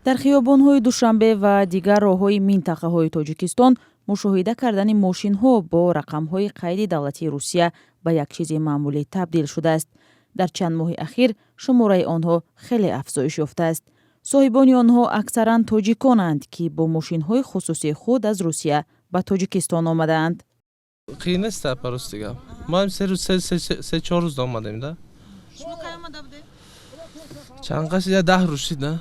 Дар хиёбонҳои Душанбе ва дигар роҳҳои минтақаҳои Тоҷикистон мушоҳида кардани мошинҳо бо рақамҳои қайди давлатии Русия ба як чизи маъмулӣ табдил шудааст. Дар чанд моҳи ахир шумораи онҳо хеле афзоиш ёфтааст. Соҳибони онҳо аксаран тоҷиконанд, ки бо мошинҳои хусусии худ аз Русия ба Тоҷикистон омадаанд. Қиин нест, па рости гап. Мо 3 рӯз, 3-4 рӯз омадем да. Шумо кай омада будед? Чанд қаши я 10 рӯз шид да.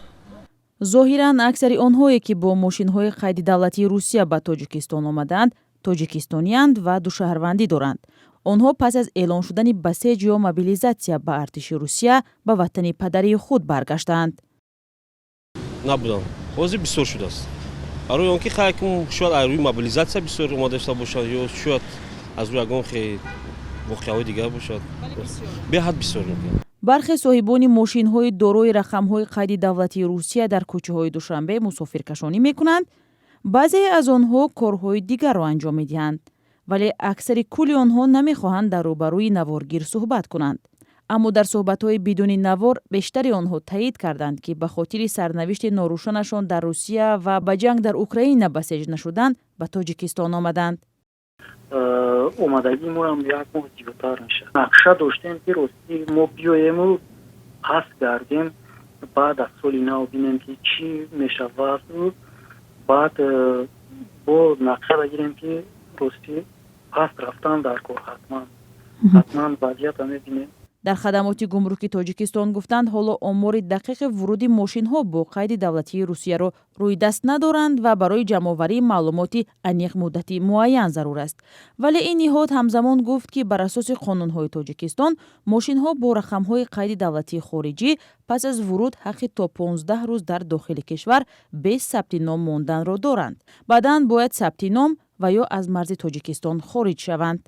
Зоҳиран, аксари онҳое, ки бо мошинҳои қайди давлатии Русия ба Тоҷикистон омадаанд, тоҷикистониянд ва душаҳрвандӣ доранд. Онҳо пас аз эълон шудани басеҷ ё мобилизатсия ба артиши Русия ба ватани падарии худ баргаштаанд. Набудам, ҳозир бисёр шудааст, барои он ки хайкум шояд аз рӯи мобилизатсия бисёр омода шуда бошад ё шояд аз рӯи ягон хе воқеаҳои дигар бошад. Беҳад бисёр. Бархе соҳибони мошинҳои дорои рақамҳои қайди давлатии Русия дар кӯчаҳои Душанбе мусофиркашонӣ мекунанд. Баъзе аз онҳо корҳои дигарро анҷом медиҳанд, вале аксари кулли онҳо намехоҳанд дар рӯбарӯи наворгир суҳбат кунанд. Аммо дар суҳбатҳои бидуни навор бештари онҳо таъид карданд, ки ба хотири сарнавишти норӯшанашон дар Русия ва ба ҷанг дар Украина басеҷ нашудан ба Тоҷикистон омаданд. Омадагии моам як моҳ зиёдтар мешавад. Нақша доштем, ки ростӣ мо биёему пас гардем, баъд аз соли нав бинем, ки чӣ мешавад. Баъд бо нақша бигирем, ки ростӣ пас рафтан дар кор, ҳатман, ҳатман вазъията мебинем. Дар хадамоти гумруки Тоҷикистон гуфтанд, ҳоло омори дақиқи вуруди мошинҳо бо қайди давлатии Русияро рӯи даст надоранд ва барои ҷамъоварии маълумоти аниқ муддати муайян зарур аст. Вале ин ниҳод ҳамзамон гуфт, ки бар асоси қонунҳои Тоҷикистон мошинҳо бо рақамҳои қайди давлатии хориҷӣ пас аз вуруд ҳаққи то 15 рӯз дар дохили кишвар без сабти ном монданро доранд. Баъдан бояд сабти ном ва ё аз марзи Тоҷикистон хориҷ шаванд.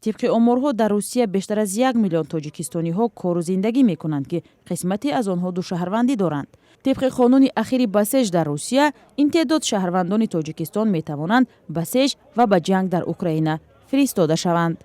Тибқи оморҳо, дар Русия бештар аз 1 миллион тоҷикистониҳо кору зиндагӣ мекунанд, ки қисмате аз онҳо душаҳрвандӣ доранд. Тибқи қонуни ахири басеҷ дар Русия, ин теъдод шаҳрвандони Тоҷикистон метавонанд басеҷ ва ба ҷанг дар Украина фиристода шаванд.